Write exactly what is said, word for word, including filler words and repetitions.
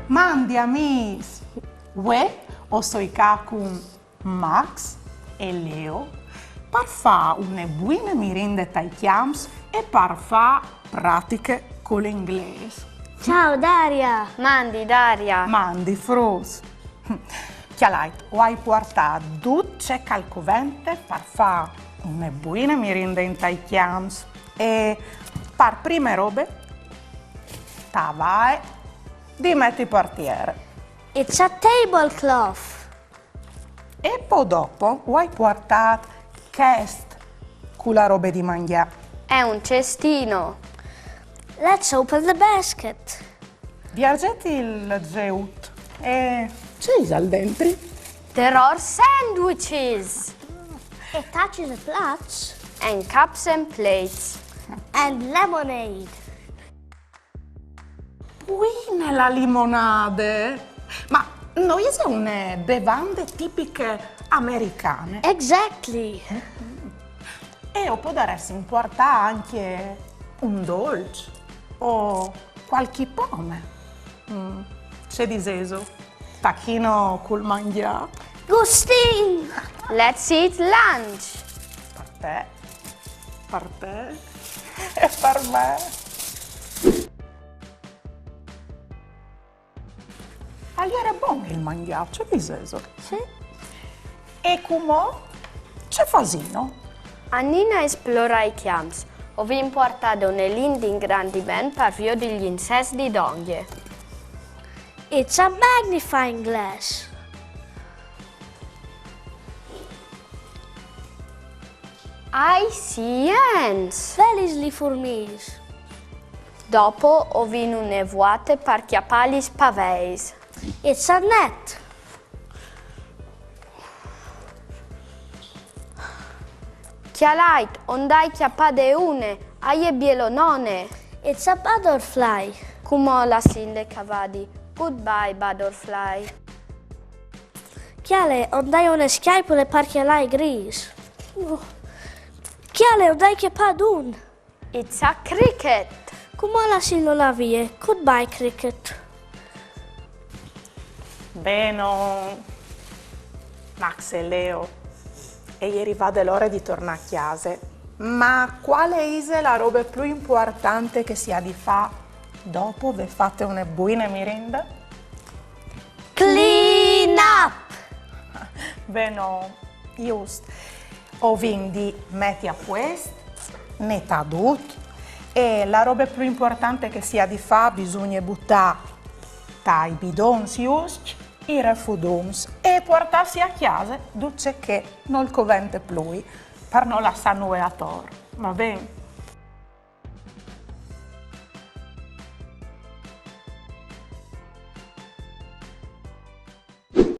Mandi amîs! Vuê o soi ca cun Max e Leo par fâ une buine mirinde tai cjamps e par fâ pratiche cul inglês. Ciao Daria! Mandi Daria! Mandi fruts! Cjalait, o ai puartât dut ce che al covente par fâ une buine mirinde intai cjamps. E par prime robe, tavae di meti par tiere. It's a tablecloth. E po dopo o ai puartât chest cu la robe di mangjâ. È un cestino. Let's open the basket. Viergêt il zeut. E ce isal dentri? There are sandwiches It touches the plats. And cups and plates. And lemonade. Buine la limonade! Ma no ise une bevande tipiche americane? Exactly. E o podaressin puartâ ancje un dolç o cualchi pome. Mm, ce disêso? Tachino cul mangjâ? Gustin! Let's eat lunch! Par te, par te e par me. Al jere bon il mangjâ, ce disêso? Sì. E cumò ce fasìno? Anìn a esplorâ i cjamps. O vin puartade une lint di ingrandiment par viodi i insets di dongje. It's a magnifying glass. I see ants! Velis li furmiis. Dopo o vin une vuate par cjapâ lis paveis. It's a net. Cjalait, o 'nd ai cjapade une, e je bielonone. It's a butterfly. Cumò o lassìn le cavadi. Goodbye, butterfly. Cjale, o 'nd ai une scjaipule par cjalâ i gris. Cjale, o 'nd ai cjapât un. It's a cricket. Cumò o lassìn lâ vie. Goodbye, cricket. Benon, Max e Leo, e je rivade l'ore di tornâ a cjase. Ma cuale ise la robe plui impuartante che si à di fâ dopo vê fate une buine mirinde? Clean up! Benon, just. O vin di meti a puest, netâ dut, e la robe plui impuartante che si à di fâ, bisugne butâ tai bidons juscj i refudums e puartâsi a cjase dut ce che nol covente plui, par no lassâ nuie ator. Va ben?